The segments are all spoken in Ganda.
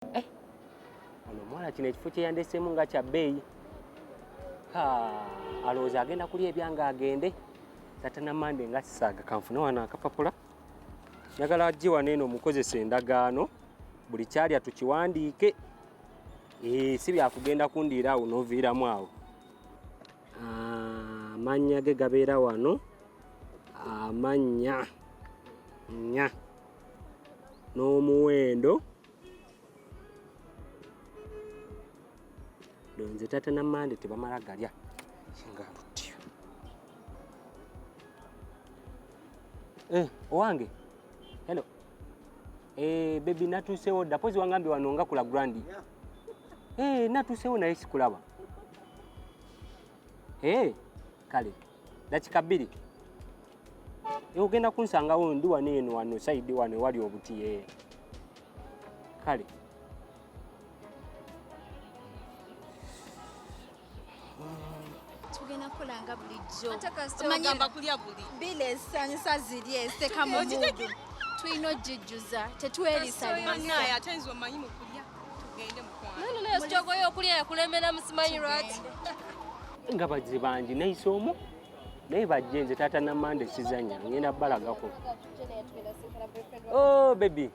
Eh, ono omuwala kino ekifo kye yandeseemu nga kya bbeeyi. Alowooza agenda kulya ebyange agende. Tata Namande nga sisaaga kanfune wano akapapula. Njagala ajje wano eno omukozesa endagaano buli kyalya tukiwandiike. Eh, si byakugenda kundiira awo n'oviiramu awo. Amannya ge gabeera wano amannya nya n'omuwendo nze taata namande tebamala galya singa ntuttiyo eh, owange hello eh, bebi natuusewo dda pozi wangambye wano nga kula grandi eh, natuusewo naye sikulaba eh, kale dakika bbiri Eh, ogenda kunsangawo ndi wano eno wano saidi wano ewali obuti eh. Kale tugenda kukola nga bulijjo bila esanyusa ziri eseka mu mudu tulina ogijjuza tetwerisanaye okulya yakulemera musimanyi lwaki nga bazzi bangi nayisa omu naye bajje nze taata namande sizanya ngenda balagako. Oh baby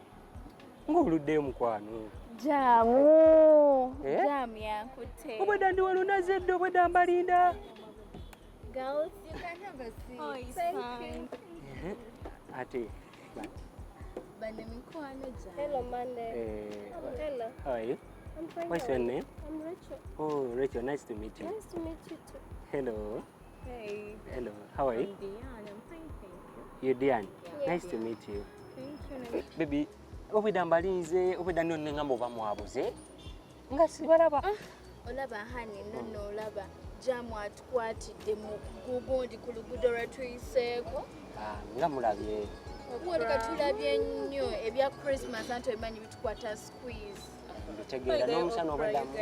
ng'oluddeyo mukwano. Jaamu eh? Jaamu yankutte obwedda ndi walunaze dda obwedda mbalinda. Girls, you can have a seat. Oh, it's Thank fine. you. Eh, ate Bano mikwano gyange. Hello, Monday. Eh, Hello. How are you? I'm fine. What's your name? I'm Rachel. Oh, Rachel, nice to meet you. Nice to meet you too. Hello. Hey. Hello. How are you? I'm Diane. I'm fine, thank you. You're Diane. Yeah. Nice to meet you. Thank you. Baby, obwedda mbalinze, obwedda nno nengamba oba mwabuze. Nga sibalaba. Olaba hani nno olaba jaamu atukwatidde mu gugundi ku luguudo lwe tuyiseeko. Ah, nga mulabye. Oleka tulabye nnyo ebya Christmas anti obimanyi bitukwata squeeze. Mbitegeera n'omusana obwedda mu.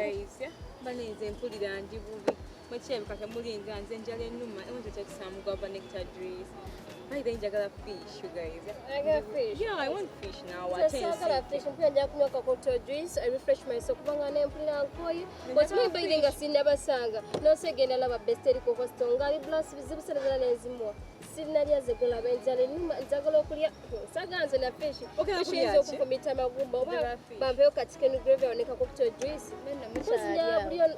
Balinze mpulira ndi bubi. Mwekirabika temulinda nze njala ennuma. I want to take some guava nectar juice. By then njagala fish, you guys. I got fish. Yeah, I want fish now. Nze saagala fish, mpulira nja kunywa ka cocktail juice, I refresh myself kubanga nempulira nkooye. Okimanyi baire nga sinnabasanga. N'osegenda laba best eri ku hostel nga ali blast bizibu sena nenzimuwa. Sinnalya ze golaba enjala ennuma njagala okulya. Saagala nze na fish. Ogenda Fish kulya eyinza ki? okufumita amagumba oba Njagala fish. bampeyo ka chicken gravy awo ne ka cocktail juice. Nno Mpozi njagala mukyalya. kulya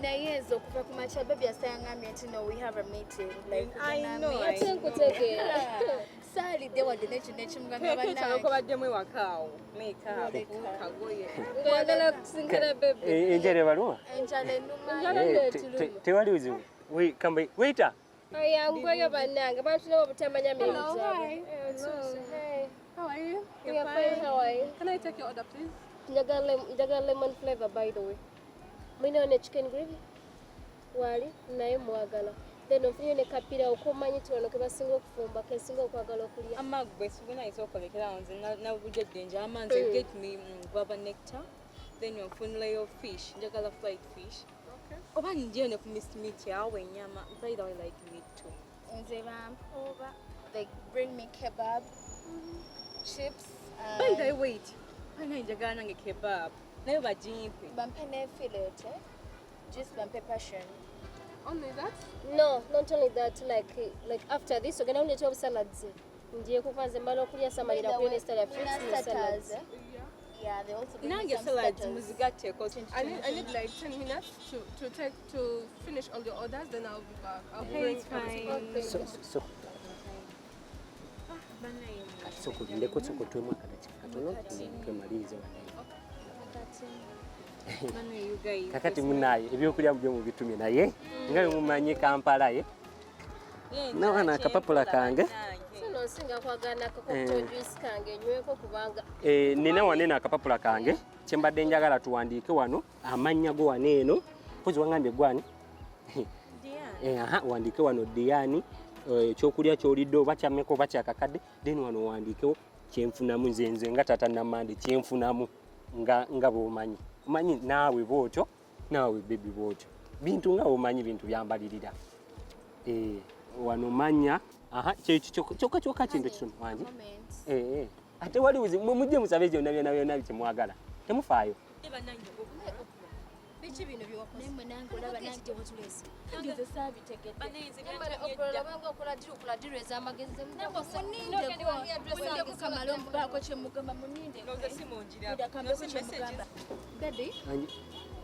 Naye nze okuva ku makya baby asangambye nti no we have a meeting like I tugenda know, meet. ate nkutegeera. Saalidde wadde n'ekintu ekimugamba Keeka bannange. kobaddemu ewaka awo. Makeup, kagoye. Ng'oyagala kusinkana baby. Eh, enjala ebaluma? Enjala ennuma. Enjala Eh, nno etuluma. Tewali buzibu. Wait, come waiter. Ayangweyo bannange bantu nabo butamanya mirimu Hello, gyabwe. hi. Hey. How are you? We are fine, how are you? Can I take your order, please? Njagala lemon flavor by the way. Mulinayo ne chicken gravy? Wali naye mwagala. Then ofunyeyo ne kapira okomanyi nti wano ke basinga okufumba ke nsinga okwagala okulya. Amagwe siguna isokolekera nze nabujjadde njala manze get me guava nectar then onfunireyo fish njagala fried fish. Okay. Oba njeyo ne ku mixed meat awo ennyama by the way I like meat too. Nze bampa like bring me kebab, chips, By the way wait. Bana njagala nange kebab naye bagimpe. Bampe ne fillet, eh? Just bampe passion. Only that? No, not only that, like after this ogenda kundeetera obusalads. Ngiye kuva nze mmala okulya samalira kulya ne salad fruits ne salads. Eh? Yeah, they also bring me Nange some salads starters. muzigatteko. I need like 10 minutes to finish all the orders, then I'll be back. I'll Okay, bring it's fine. everything. So, kati soko lindeko soko twemu akadakika katono twemalirize wanaye. Bana you guys. Kakati munaye ebyokulya byo mubitumye naye nga bwe mumanyi Kampala ye. Yeah, Wano akapapula kange. So no nsinga kwagala ka cocktail juice kange nyweko kubanga Eh, nina wano eno akapapula kange kyembadde njagala tuwandiike wano amannya go wano eno mpozi wangambye gwani Diane. Eh, aha, wandiike wano Diani ekyokulya kyolidde oba kyammeka oba kyakakadde then wano wandiikewo kyenfunamu nze nze nga taata Namande kyenfunamu nga nga bw'omanyi omanyi naawe bw'otyo naawe bebi bw'otyo bintu nga bw'omanyi bintu byambalirira. Eh, wano manya aha kyekyo kyokka kyokka kintu kitono wangi. Moment. Eh, eh. Ate wali buzibu mwe mujje musabe byonna byonna byonna kyemwagala. Temufaayo. Biki bino byewakoze? Naye nange olaba nange Tewatulese. Nze saabitegedde. Olabanga okola diri, okola diri ez'amagezi. Munindeko kamale omubaako kyemugamba, munindeko. Kambeko kyemugamba. Baby,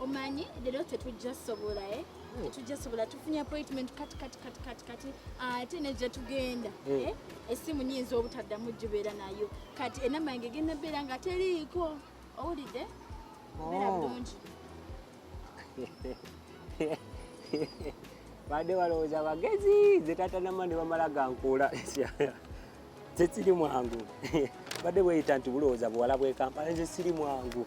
omanyi leero tetujja sobola, eh? Tetujja sobola, tufunye appointment kati kati kati kati kati, ate nejja tugenda. Eh? Essimu nyinza obutaddamu gibeera nayo kati, enamba yange egenda beera nga teriiko. Owulidde? Beera Oh. bulungi. Badde balowooza bagezi, nze taata Namande bamala gankuula, nze siri mwangu. Badde bweyita nti bulowooza buwala bw'e Kampala, nze siri mwangu.